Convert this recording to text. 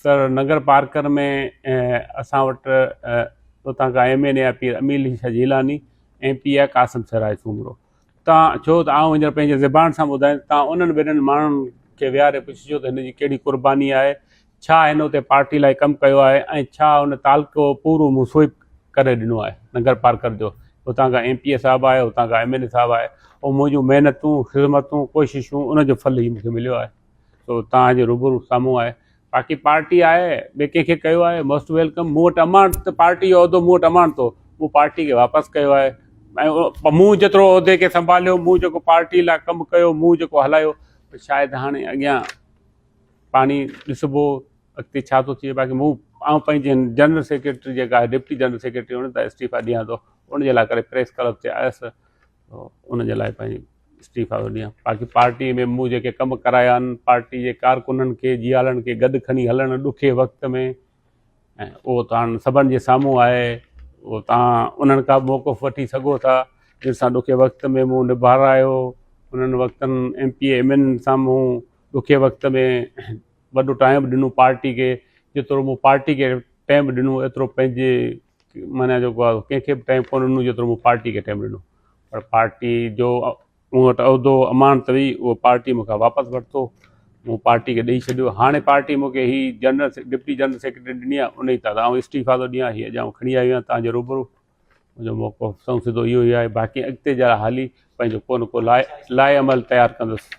سر ننگر پارڪر ۾ اسان وٽ اتان کان ايم اين اي آهي پير امير علي شاهه جيلاني ايم پي آهي قاسم سراج سومرو تان ڇو ته آئون هينئر پنهنجي زبان سان ٻڌايان تان انهن ٻنهن ماڻهن کي ويهاري پڇجو ته هن جي ڪهڙي قرباني آهي ڇا هن اتي پارٽي لاء ڪم ڪيو آهي ۽ ڇا ان تعلقو پورو مون سوئپ ڪري ڏنو آهي ننگر پارڪر جو اتان کان ايم پي اي صاحب آهي اتان کان ايم اين اي صاحب آهي اهو منهنجون محنتون خدمتون ڪوششون ان جو ڦل هي مون کي مليو آهي سو توهان جي روبرو سامهون آهي باقي پارٽي آهي ٻئي ڪنهن کي ڪيو آهي موسٽ welcome مون وٽ امانت پارٽي جو عهدو مون وٽ امانت هو مون پارٽي کي واپس ڪيو آهي ۽ مون جيترو عهدي کي سنڀاليو مون جيڪو پارٽي لاء ڪم ڪيو مون جيڪو هلايو شايد هاڻي اڳيان پاڻي ڏسبو اڳتي ڇا ٿو ٿئي باقي مون آئون پنهنجي جنرل سيڪريٽري جيڪا آهي ڊپٽي جنرل سيڪريٽري ان تان استعيفا ڏيان ٿو ان جي لاء ڪري پريس ڪلب تي آيس ان جي لاء پنهنجي استعيفا ٿو ڏيان باقي پارٽي ۾ مون جيڪي ڪم ڪرايا آهن پارٽي جي ڪارڪنن کي جيالن کي گڏ کڻي هلڻ ڏکي وقت ۾ ۽ اهو ته هاڻ سڀن جي سامهون آهي اهو تان انهن کان به موقف وٺي سگهو ٿا جن سان ڏکي وقت ۾ مون نڀارايو انهن وقتن ايم پي ايم اين سان مون ڏکي وقت ۾ وڏو ٽائيم ڏنو پارٽي کي جيترو مون پارٽي کي ٽائيم ڏنو ايترو پنهنجي معنيٰ جيڪو آهي ڪنهن کي به ٽائيم ڪونه ڏنو جيترو مون پارٽي کي ٽائيم ڏنو پر پارٽي جو مون وٽ عهدو امانت هئي اهو پارٽي مون کان واپس ورتو مون پارٽي کي ڏئي ڇڏيو هاڻي پارٽي مون کي هي جنرل ڊپٽي جنرل سيڪريٽري ڏني آهي ان تان آئون استعيفا ٿو ڏيان هي اڄ آئون کڻي آيو آهيان توهان جي روبرو منهنجو موقف سنئون سڌو اهو ئي آهي باقي اڳتي جا حالي پنهنجو ڪو نه ڪو لاء عمل تيار ڪندس.